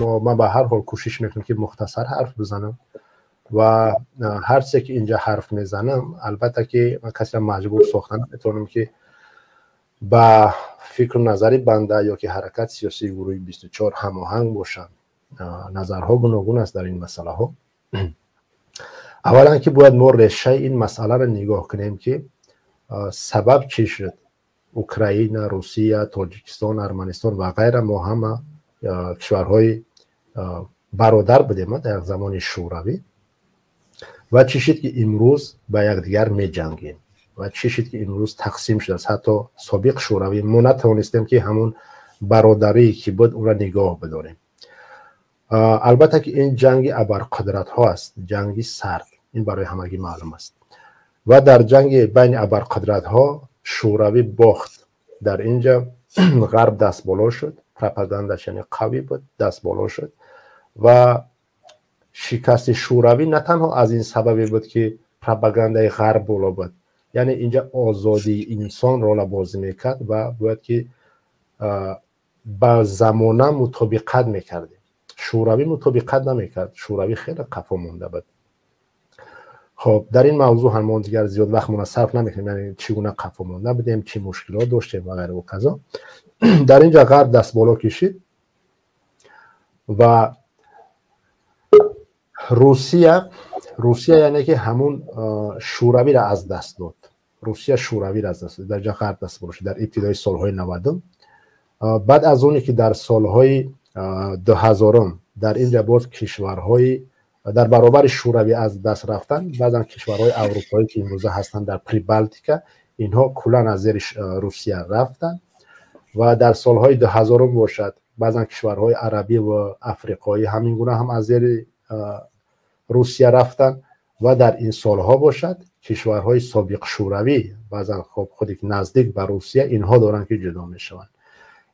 Ман ба ҳар ҳол кӯшиш мекунам, ки мухтасар ҳарф бизанам ва ҳар чизе ки инҷа ҳарф мезанам, албатта ки ман касеро маҷбур сохта наметавонам, ки ба фикру назари банда ё ки ҳаракати сиёсии гурӯҳи 24 ҳамоҳанг бошанд. Назарҳо гуногун аст дар ин масъалаҳо. Аввалан, ки бояд мо решаи ин масъаларо нигоҳ кунем, ки сабаб чӣ шуд Украина, Русия, Тоҷикистон, Арманистон ва ғайра, мо ҳама кишварҳои бародар будем дар замони Шӯравӣ, ва чӣ шуд, ки имрӯз ба якдигар меҷангем, ва чӣ шуд, ки имрӯз тақсим шудааст ҳатто собиқ Шӯравӣ. Мо натавонистем, ки ҳамун бародарие ки буд, онро нигоҳ бидорем. Албатта ки ин ҷанги абарқудратҳо аст, ҷанги сард, ин барои ҳамагӣ маълум аст. Ва дар ҷанги байни абарқудратҳо Шӯравӣ бохт. Дар инҷа Ғарб даст боло шуд, пропагандаш яъне қавӣ буд, даст боло шуд. Ва шикасти Шӯравӣ на танҳо аз ин сабабе буд, ки пропагандаи Ғарб боло буд, яъне инҷа озодии инсон рола бозӣ мекард ва бояд ки ба замона мутобиқат мекардем. Шӯравӣ мутобиқат намекард, Шӯравӣ хеле қафо монда буд. Хоб, дар ин мавзӯъ ҳам мо дигар зиёд вақтмона сарф намекунем, яъне чӣ гуна қафо монда будем, чӣ мушкилот доштем ва ғайра казо. Дар ин ҷа Ғарб даст боло кишид ва Русия яъне ки ҳамун Шӯравиро аз даст дод. Русия Шӯравиро аз даст дод. Дар ҷа Ғарб даст боло шуд дар ибтидои солҳои 90-ум. Баъд аз оне ки дар солҳои 2000-ум дар ин ҷа боз кишварҳои дар баробари Шӯравӣ аз даст рафтан, баъзан кишварҳои аврупоӣ, ки имрӯза ҳастанд дар Прибалтика, инҳо куллан аз зери Русия рафтанд. Ва дар солҳои 2000-ум бошад, баъзан кишварҳои арабӣ ва африқоӣ ҳамин гуна ҳам аз зери Русия рафтанд. Ва дар ин солҳо бошад, кишварҳои собиқ Шӯравӣ, баъзан хоб худе ки наздик ба Русия, инҳо доранд ки ҷудо мешаванд.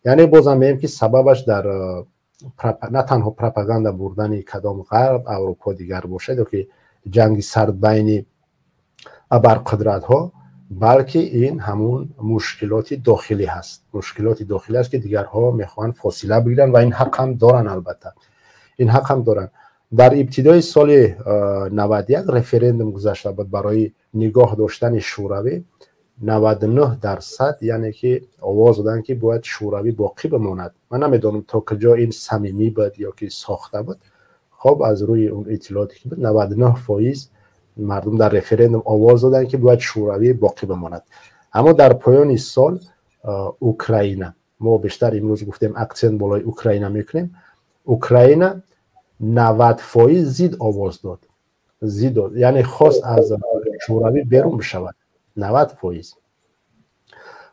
Яъне бозам мегӯем, ки сабабаш дар на танҳо пропаганда бурдани кадом Ғарб, Аврупо, дигар бошад ё ки ҷанги сард байни абарқудратҳо, балки ин ҳамун мушкилоти дохилӣ ҳаст, мушкилоти дохилӣ аст, ки дигарҳо мехоҳанд фосила бигиранд ва ин ҳақ ҳам доранд, албатта ин ҳақ ҳам доранд. Дар ибтидои соли 91 референдум гузашта буд барои нигоҳ доштани Шӯравӣ. 99%, яъне ки овоз доданд, ки бояд Шӯравӣ боқӣ бимонад. Ман намедонам, то куҷо ин самимӣ буд ё ки сохта буд. Хоб, аз рӯи он иттилооте ки буд, 99% мардум дар референдум овоз доданд, ки бояд Шӯравӣ боқӣ бимонад. Аммо дар поёни сол Украина, мо бештар имрӯз гуфтем, акцент болои Украина мекунем, Украина 90% зид овоз дод, зид дод, яъне хост аз Шӯравӣ берун бишавад, 90%.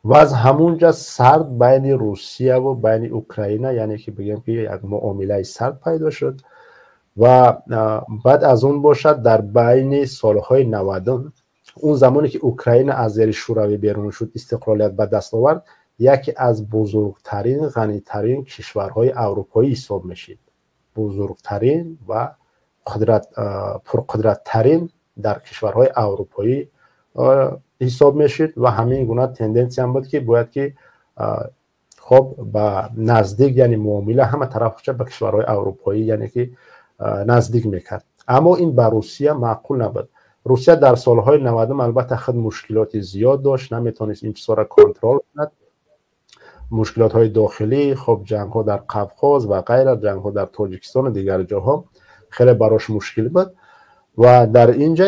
Ва аз ҳамунҷа сард байни Русияву байни Украина, яъне ки бигем, ки як муомилаи сард пайдо шуд. Ва баъд аз он бошад, дар байни солҳои 90-ум, он замоне ки Украина аз зери Шӯравӣ берун шуд, истиқлолият ба даст овард, яке аз бузургтарин, ғанитарин кишварҳои аврупоӣ ҳисоб мешид, бузургтарин ва пурқудраттарин дар кишварҳои аврупоӣ ҳисоб мешид. Ва ҳамин гуна тенденсия буд, ки бояд ки хоб ба наздик, яъне муомила ҳама тарафча ба кишварҳои аврупоӣ, яъне ки наздик мекард. Аммо ин ба Русия маъқул набуд. Русия дар солҳои 90-ум албатта худ мушкилоти зиёд дошт, наметавонист ин чизҳоро контрол кунад, мушкилотҳои дохилӣ, хоб, ҷангҳо дар Қавқоз ва ғайра, ҷангҳо дар Тоҷикистону дигар ҷоҳо хеле барош мушкил буд. Ва дар ин ҷа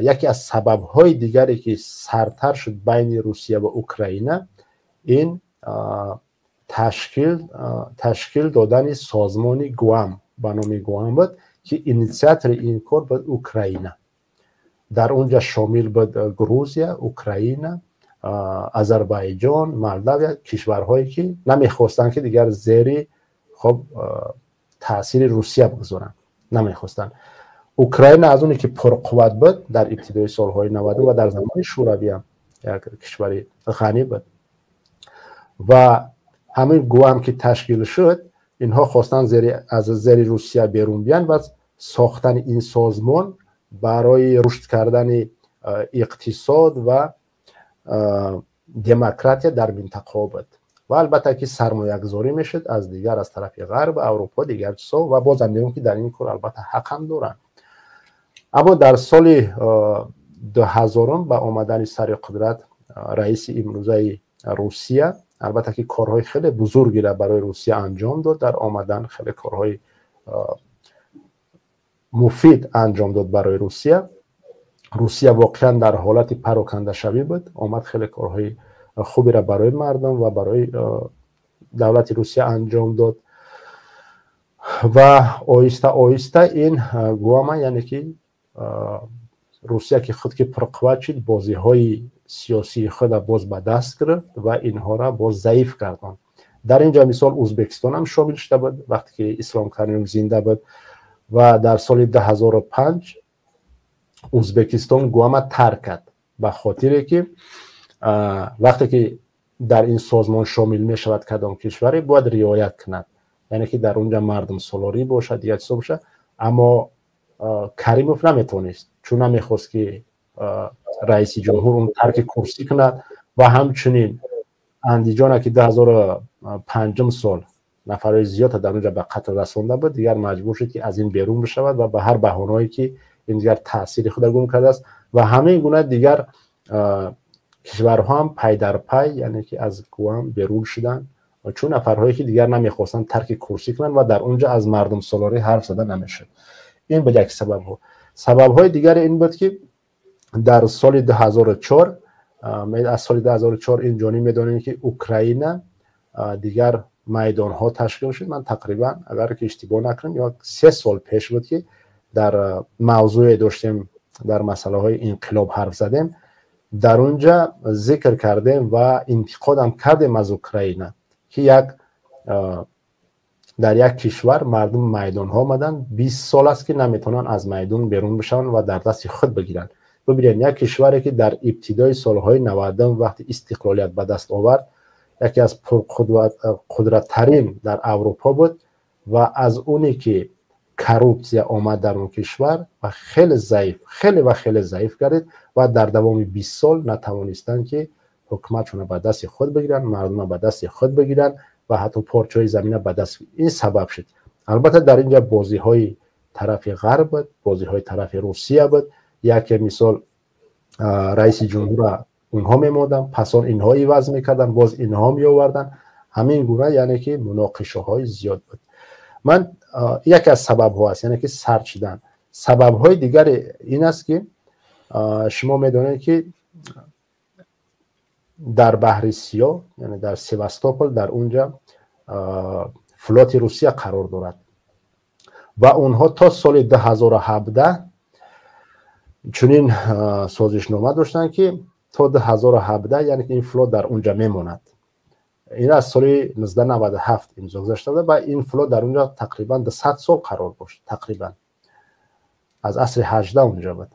яке аз сабабҳои дигаре, ки сардтар шуд байни Русия ва Украина, ин ташкил додани созмони ГУАМ, ба номи ГУАМ буд, ки инициатори ин кор буд Украина. Дар он ҷа шомил буд Грузия, Украина, Азарбайҷон, Молдавия, кишварҳое ки намехостанд, ки дигар зери хоб таъсири Русия бигузоранд, намехостанд. Украина аз оне ки пурқувват буд дар ибтидои солҳои 90 ва дар замони Шӯравиам як кишвари ғанӣ буд. Ва ҳамин ГУАМ ки ташкил шуд, инҳо хостанд аз зери Русия берун биянд ва сохтани ин созмон барои рушд кардани иқтисод ва демократия дар минтақаҳо буд. Ва албатта ки сармоягузорӣ мешуд аз дигар, аз тарафи ғарб, Аврупо, дигар чизҳо. Ва бозам мегӯям, ки дар ин кор албатта ҳақ ҳам доранд. Аммо дар соли 2000 ба омадани сари қудрат раиси имрӯзаи Русия, албатта ки корҳои хеле бузургеро барои Русия анҷом дод, дар омадан хеле корҳои муфид анҷом дод барои Русия. Русия воқеан дар ҳолати парокандашавӣ буд, омад, хеле корҳои хуберо барои мардум ва барои давлати Русия анҷом дод. Ва оҳиста оҳиста ин гуама, яъне ки Русия, ки худ ки пурқувват шуд, бозиҳои сиёсии худа боз ба даст гирифт ва инҳоро боз заиф гардонд. Дар ин ҷо мисол Ӯзбекистон ҳам шомил шуда буд, вақте ки Ислом Каримов зинда буд. Ва дар соли 2005 Ӯзбекистон ГУАМа тарк кард, ба хотире ки вақте ки дар ин созмон шомил мешавад, кадом кишваре бояд риоят кунад, яъне ки дар онҷа мардумсолорӣ бошад, дигар чизо бошад. Аммо Каримов наметавонист, чун намехост, ки раиси ҷумҳур он тарки курсӣ кунад. Ва ҳамчунин Андиҷона, ки 2005 сол нафарҳои зиёда дар онҷа ба қатл расонда буд, дигар маҷбур шуд, ки аз ин берун бишавад ва ба ҳар баҳонаое ки ин дигар таъсири худа гум кардааст. Ва ҳамин гуна дигар кишварҳо ҳам пай дар пай, яъне ки аз ГУАМ берун шуданд, чун нафарҳое ки дигар намехостанд тарки курсӣ кунанд ва дар онҷа аз мардумсолорӣ ҳарф зада намешуд. Ин буд як сабабҳо. Сабабҳои дигаре ин буд, ки дар соли 2004, аз соли 2004 ин ҷониб медонем, ки Украина дигар майдонҳо ташкил шуд. Ман тақрибан, агар ки иштибоҳ накунам, ё 3 сол пеш буд, ки дар мавзӯе доштем, дар масъалаҳои инқилоб ҳарф задем, дар унҷа зикр кардем ва интиқодам кардем аз Украина, ки як дар як кишвар мардум майдонҳо омаданд, 20 сол аст, ки наметавонанд аз майдон берун бишаванд ва дар дасти худ бигиранд. Бибинед, як кишваре ки дар ибтидои солҳои 90-ум вақти истиқлолият ба даст овард, яке аз пурқудраттарин дар Аврупо буд ва аз оне ки коррупсия омад дар он кишвар ва хеле заиф, хеле ва хеле заиф гардид ва дар давоми 20 сол натавонистанд, ки ҳукуматшонро ба дасти худ бигиранд, мардумро ба дасти худ бигиранд ва ҳатто порчаҳои замина ба даст. Ин сабаб шуд. Албатта, дар ин ҷа бозиҳои тарафи ғарб буд, бозиҳои тарафи Русия буд. Яке мисол раиси ҷумҳурра онҳо мемоданд, пас он инҳо иваз мекарданд, боз инҳо меоварданд. Ҳамин гуна, яъне ки муноқишаҳои зиёд буд. Ман яке аз сабабҳо аст, яъне ки сард шудан. Сабабҳои дигаре ин аст, ки шумо медонед, ки дар Баҳри Сиёҳ, яъне дар Севастопол, дар унҷа флоти Русия қарор дорад ва онҳо то соли 2017 чунин созишнома доштанд, ки то 2017, яъне ки ин флот дар унҷа мемонад. Ин аз соли 1997 имзо гузашта буда ва ин флот дар унҷа тақрибан 200 сол қарор дошт, тақрибан аз асри 18 унҷа буд.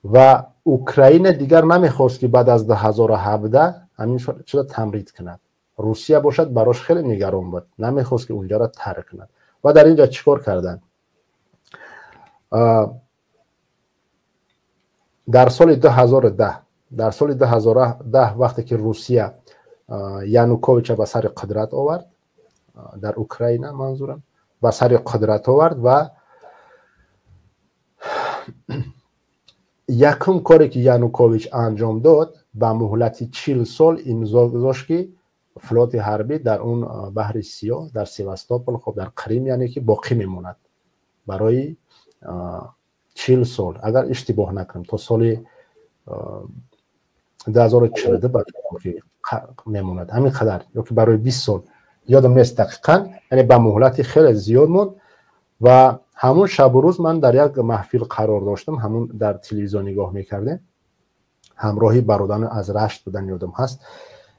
Ва Украина дигар намехост, ки баъд аз 2017 ҳамин чиза тамрид кунад. Русия бошад, барош хеле нигарон буд, намехост, ки унҷаро тарк кунад. Ва дар ин ҷо чӣ кор карданд? Дар соли 2010, дар соли 2010 вақте ки Русия Януковича ба сари қудрат овард, дар Украина манзурам, ба сари қудрат овард ва якум коре ки Янукович анҷом дод, ба муҳлати 40 сол имзо гузошт, ки флоти ҳарбӣ дар он Баҳри Сиёҳ, дар Севастопол, хоб, дар Қрим, яъне ки боқӣ мемонад барои 40 сол, агар иштибоҳ накунам, то соли 2042 мемонад, ҳамин қадар, ё ки барои 20 сол, ёдам нест дақиқан, яъне ба муҳлати хеле зиёд монд. Ва ҳамун шабу рӯз ман дар як маҳфил қарор доштам, ҳамун дар телевизион нигоҳ мекардем, ҳамроҳи бародарон аз Рашт будан, ёдам ҳаст,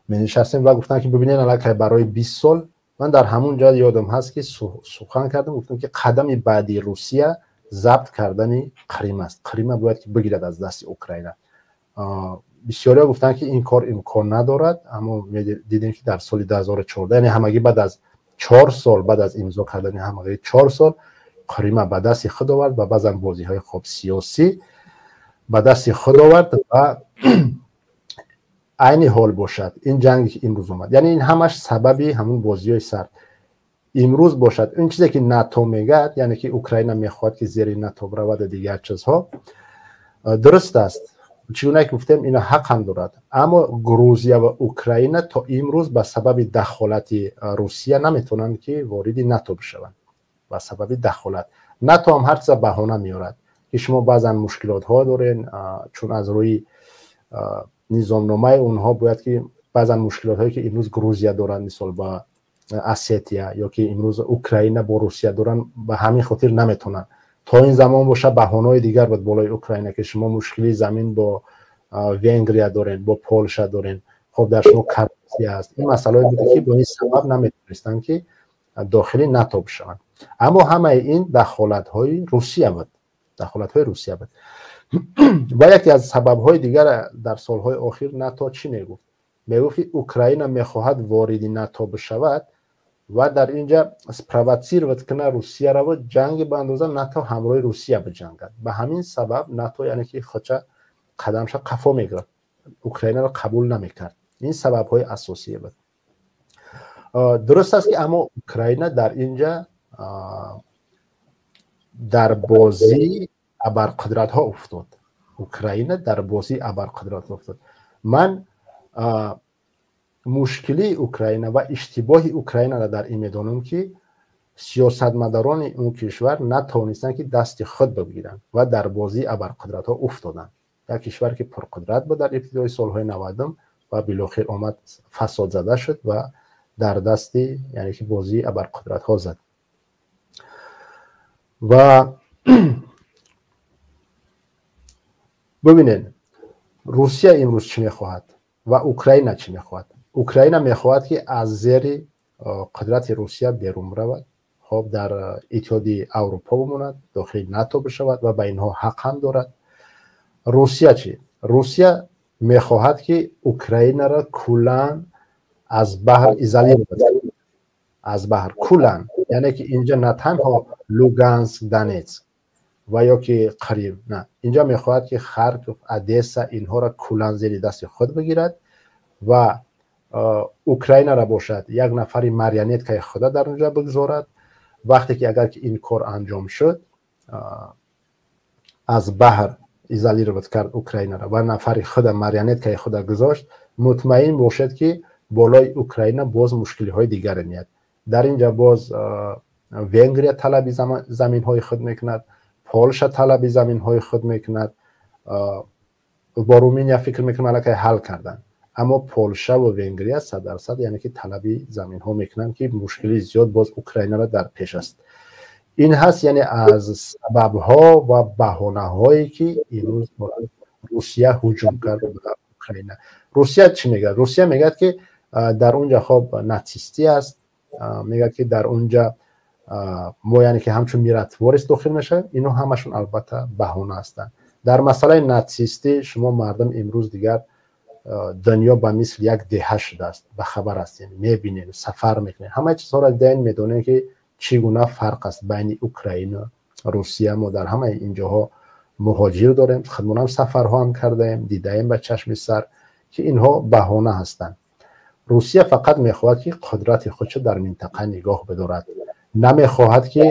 менишастем ва гуфтанд, ки бибинед, аллакай барои 20 сол. Ман дар ҳамун ҷо, ёдам ҳаст, ки сухан кардам, гуфтам, ки қадами баъдии Русия забт кардани Қрим аст, Қрима бояд ки бигирад аз дасти Украина. Бисёриҳо гуфтанд, ки ин кор имкон надорад, аммо дидем, ки дар соли 2014, яъне ҳамагӣ баъд аз 4 сол, баъд аз имзо кардани ҳамагӣ 4 сол, Қрима ба дасти худ овард ва баъзан бозиҳои хоб сиёсӣ ба дасти худ овард. Ва Айни ҳол бошад, ин ҷанге ки имрӯз омад, яъне ин ҳамаш сабаби ҳамун бозиҳои сард имрӯз бошад. Ин чизе ки НАТО мегӯяд, яъне ки Украина мехоҳад ки зери НАТО равад, дигар чизҳо дуруст аст. Чӣ гуна ки гуфтем, ина ҳақ ҳам дорад, аммо Грузия ва Украина то имрӯз ба сабаби дахолати Русия наметавонанд ки вориди НАТО бишаванд. Ба сабаби дахолат НАТО ҳам ҳар чиза баҳона меорад, ки шумо баъзан мушкилотҳо дорен, чун аз рӯи низомномаи онҳо бояд ки баъзан мушкилотҳое ки имрӯз Грузия доранд, мисол ба Осетия, ё ки имрӯз Украина бо Русия доранд, ба ҳамин хотир наметавонанд. То ин замон боша, баҳонаҳои дигар буд болои Украина, ки шумо мушкили замин бо Венгрия дорен, бо Полша дорен, хоб дар шумо коррупсия аст. Ин масъалаҳое буд, ки бо ин сабаб наметавонистанд ки дохили НАТО бишаванд. Аммо ҳамаи ин дахолатҳои Русия буд, дахолатҳои Русия буд. Ва яке аз сабабҳои дигар, дар солҳои охир НАТО чӣ мегуфт? Мегуфт, ки Украина мехоҳад вориди НАТО бишавад ва дар инҷа спровоцировать кунад Русияро ва ҷанги ба андоза НАТО ҳамроҳи Русия биҷангад. Ба ҳамин сабаб НАТО, яъне ки хоча қадамша қафо мегирад, Украинаро қабул намекард. Ин сабабҳои асосие буд. Дуруст аст ки, аммо Украина дар инҷа дар бозии абарқудратҳо уфтод. Украина дар бозии абарқудратҳо уфтод. Ман мушкилии Украина ва иштибоҳи Украинаро дар ин медонам, ки сиёсатмадорони он кишвар натавонистанд ки дасти худ бигиранд ва дар бозии абарқудратҳо уфтоданд. Як кишвар ки пурқудрат буд дар ибтидои солҳои 90-ум ва билохир омад, фасодзада шуд ва дар дасти, яъне ки бозии абарқудратҳо зад. Ва бибинед, Русия имрӯз чӣ мехоҳад ва Украина чӣ мехоҳад. Украина мехоҳад ки аз зери қудрати Русия берун равад, хоб дар Иттиҳоди Аврупо бимонад, дохили НАТО бишавад ва ба инҳо ҳақ ҳам дорад. Русия чӣ? Русия мехоҳад ки Украинаро куллан аз баҳр изолировать, аз баҳр куллан, яъне ки инҷа на танҳо Луганск, Донецк ва ё ки Қрим, на, инҷа мехоҳад ки Харков, Одесса, инҳоро куллан зери дасти худ бигирад ва Украинаро бошад, як нафари марионеткаи худа дар онҷа бигзорад. Вақте ки агар ки ин кор анҷом шуд, аз баҳр изолировать кард Украинаро ва нафари худа, марионеткаи худа гузошт, мутмаин бошед, ки болои Украина боз мушкилиҳои дигаре меяд. Дар инҷа боз Венгрия талаби заминҳои худ мекунад, Полша талаби заминҳои худ мекунад. Бо Руминия, фикр мекунам, аллакай ҳал карданд, аммо Полша ва Венгрия 100%, яъне ки талаби заминҳо мекунанд, ки мушкили зиёд боз Украинаро дар пеш аст. Ин ҳаст, яъне аз сабабҳо ва баҳонаҳое ки имрӯз Русия ҳуҷум кард ба Украина. Русия чӣ мегӯяд? Русия мегӯяд, ки дар унҷа хоб нацистӣ аст, мегӯяд, ки дар унҷа мо, яъне ки ҳамчун миротворец дохил мешавем. Ино ҳамашон албатта баҳона ҳастанд. Дар масъалаи нацистӣ шумо мардум, имрӯз дигар дунё ба мисли як деҳа шудааст, ба хабар ҳастем, мебинем, сафар мекунем, ҳамаи чизҳоро дидаем, медонем, ки чӣ гуна фарқ аст байни Украина, Русия. Мо дар ҳамаи ин ҷоҳо муҳоҷир дорем, худмонам сафарҳо ҳам кардаем, дидаем ба чашми сар, ки инҳо баҳона ҳастанд. Русия фақат мехоҳад, ки қудрати худшо дар минтақа нигоҳ бидорад, намехоҳад, ки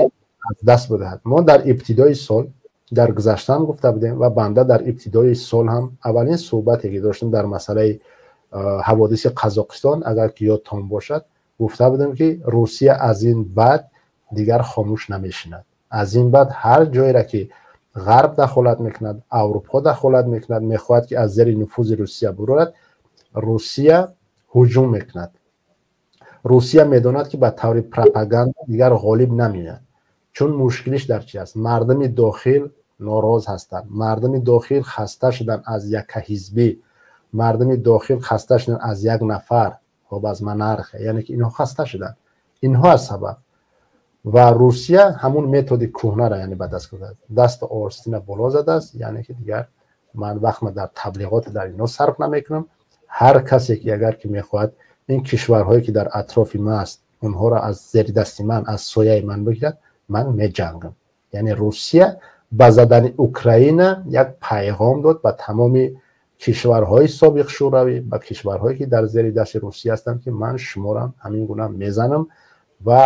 аз даст бидиҳад. Мо дар ибтидои сол, дар гузаштаам гуфта будем ва банда дар ибтидои сол ҳам аввалин суҳбате ки доштем дар масъалаи ҳаводиси Қазоқистон, агар ки ёдтон бошад, гуфта будем, ки Русия аз ин баъд дигар хомӯш намешинад. Аз ин баъд ҳар ҷойра ки Ғарб дахолат мекунад, Аврупо дахолат мекунад, мехоҳад, ки аз зери нуфузи Русия бурорад, Русия ҳуҷум мекунад. Русия медонад, ки ба таври пропаганда дигар ғолиб намеояд, чун мушкилиш дар чи аст? Мардуми дохил нороз ҳастанд, мардуми дохил хаста шуданд аз яккаҳизбӣ, мардуми дохил хаста шуданд аз як нафар, хоб аз монархия, яъне ки инҳо хаста шуданд. Инҳо аз сабаб ва Русия ҳамун методи кӯҳнаро, яъне ба даст гирифтааст, дасту орстина боло задааст, яъне ки дигар ман вақтма дар таблиғот, дар инҳо сарф намекунам. Ҳар касе ки агар ки мехоҳад ин кишварҳое ки дар атрофи ман аст, онҳоро аз зери дасти ман, аз сояи ман бигирад, ман меҷангам. Яъне Русия ба задани Украина як пайғом дод ба тамоми Кишварҳои собиқ Шӯравӣ, ба кишварҳое ки дар зери дасти Русия ҳастанд, ки ман шуморо ҳамин гуна мезанам. Ва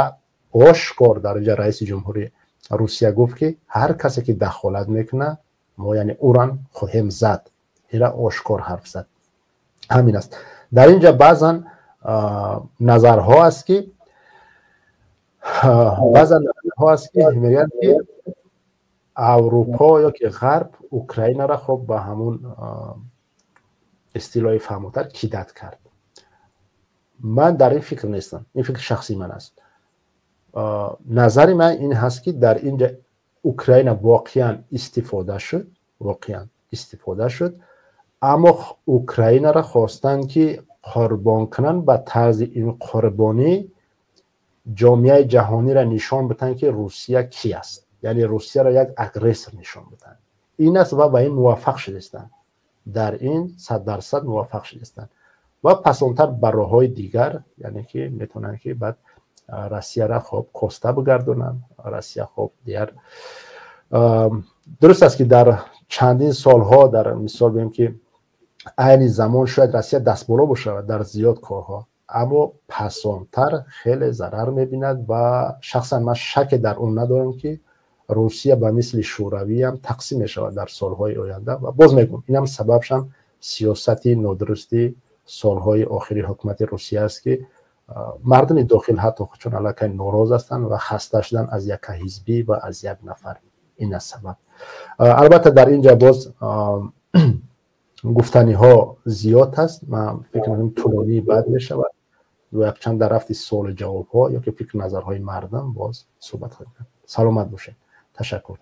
ошкор дар инҷа раиси ҷумҳури Русия гуфт, ки ҳар касе ки дахолат мекунад, мо яъне ӯран хоҳем зад. Ира ошкор ҳарф зад. Ҳамин аст. Дар инҷа баъзан назарҳо аст, ки баъзан назарҳо аст, ки мегӯянд, ки Аврупо ё ки Ғарб Украинаро хоб ба ҳамун истилоҳи фаҳмотар кидать кард. Ман дар ин фикр нестам, ин фикри шахсии ман аст. Назари ман ин ҳаст, ки дар инҷа Украина воқеан истифода шуд, воқеан истифода шуд, аммо Украинаро хостанд, ки қурбон кунанд. Ба тарзи ин қурбонӣ ҷомеаи ҷаҳониро нишон бидиҳанд, ки Русия ки аст, яъне Русияро як агрессор нишон бидиҳанд. Ин аст ва ба ин муваффақ шудастанд, дар ин 100% муваффақ шудастанд. Ва пасонтар ба роҳҳои дигар, яъне ки метавонанд, ки баъд Россияро хоб коста бигардонанд. Россия хоб дигар дуруст аст, ки дар чандин солҳо, дар мисол бигӯем, ки айни замон шояд Россия дастболо бошавад дар зиёд корҳо, аммо пасонтар хеле зарар мебинад. Ва шахсан ман шаке дар он надорам, ки Русия ба мисли Шӯравиам тақсим мешавад дар солҳои оянда. Ва боз мегӯм, инам сабабшам сиёсати нодурусти солҳои охири ҳукумати Русия аст, ки мардуми дохил ҳатто чун аллакай нороз ҳастанд ва хаста шудан аз якҳизбӣ ва аз як нафар. Ин аст сабаб. Албатта, дар ин ҷа боз гуфтаниҳо зиёд аст. Ман фикр мекунам, тӯлонии бад мешавад. Якчанд дар рафти суолу ҷавобҳо ё ки фикр назарҳои мардум боз суҳбат хоҳем кард. Саломат бошед, ташаккур.